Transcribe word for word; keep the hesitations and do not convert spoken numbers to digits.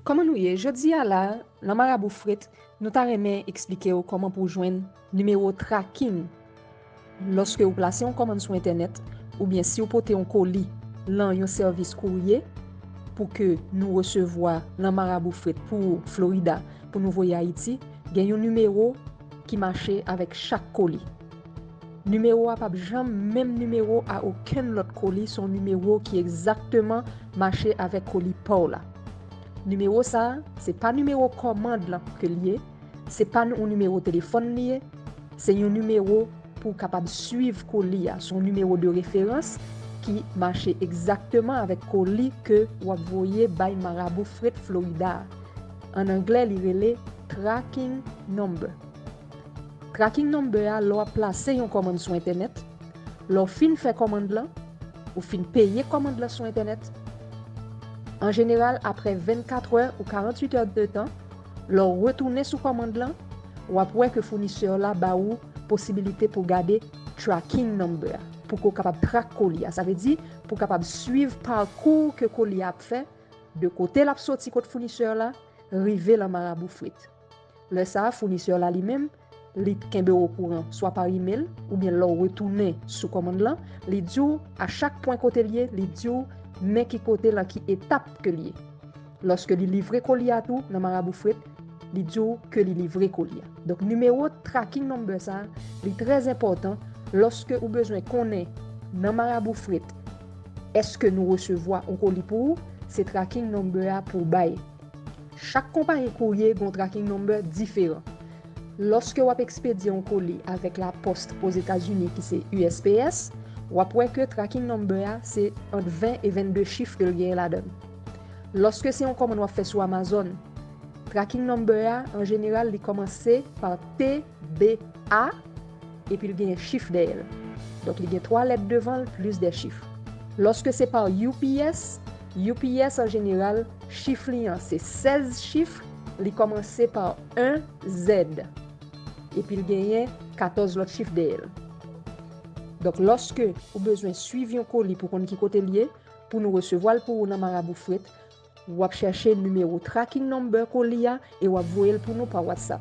Kòman nou ye? Jodi a la, nan Marabou Fret, nou ta renmen eksplike w kòman pou w jwenn nimewo tracking. Lòske w plase yon kòmann sou entènèt, oubyen si w pote yon koli lan yon sèvis kourye pou ke nou resevwa nan Marabou Fret pou Florida, pou nou voye Ayiti, gen yon nimewo ki mache avèk chak koli. Nimewo a p ap janm menm nimewo a okenn lòt koli, se yon nimewo ki egzakteman mache avèk koli pa w la. Nimewo sa a, se pa nimewo kòmand lan ke l ye, se pa yon nimewo telefòn li ye, se yon nimewo pou w kapab swiv koli a. Se yon nimewo de referans ki mache egzakteman avèk koli ke w ap voye bay Marabou Fret Florida a. An anglè, li rele tracking number. Tracking number a, lè w ap plase yon kòmann sou entènèt, lè w fin fè kòmann lan, ou fin peye kòmann lan sou entènèt, an jeneral, apre vennkat è ou karannwit è de tan, lè w retounen sou kòmann lan, w ap wè ke founisè la ba ou posibilite pou gade tracking number a, pou ke w kapab trak koli a. Sa vle di, pou w kapab swiv pakou ke koli a ap fè, de kote l ap soti kot founisè la, rive lan Marabou Fret. Lè sa a, founisè la li menm, li kenbe w okouran, swa pa imèl, oubyen lè w retounen sou kòmann lan, li di w, a chak pwen kote l ye, li di w men ki kote, lan ki etap ke l ye. Lòske li livre koli a tou nan Marabou Fret, li di w ke li livre koli a. Donk, nimewo tracking number sa a, li trè enpòtan lòske ou bezwen konnen nan Marabou Fret, èske nou resevwa yon koli pou ou, se tracking number a pou w bay. Chak konpayi kourye gen yon tracking number diferan. Lòske w ap ekspedye yon koli avèk lapòs Ozetazini ki se U S P S, w ap wè ke tracking number a se ant ven e vennde chif ke l genyen ladan l. Lòske se yon kòmann w ap fè sou Amazon, tracking number a, an jeneral, li kòmanse pa T B A, epi l genyen chif dèyè l. Donk, li gen twa lèt devan l, plis de chif. Lòske se pa U P S, U P S an jeneral, chif li an se sèz chif, li kòmanse pa en Z, epi l genyen katòz lòt chif dèyè l. Donk, lòske ou bezwen swiv yon koli pou konn ki kote l ye, pou nou resevwa l pou ou nan Marabou Fret, w ap chèche nimewo tracking number koli a e w ap voye l pou nou pa WhatsApp.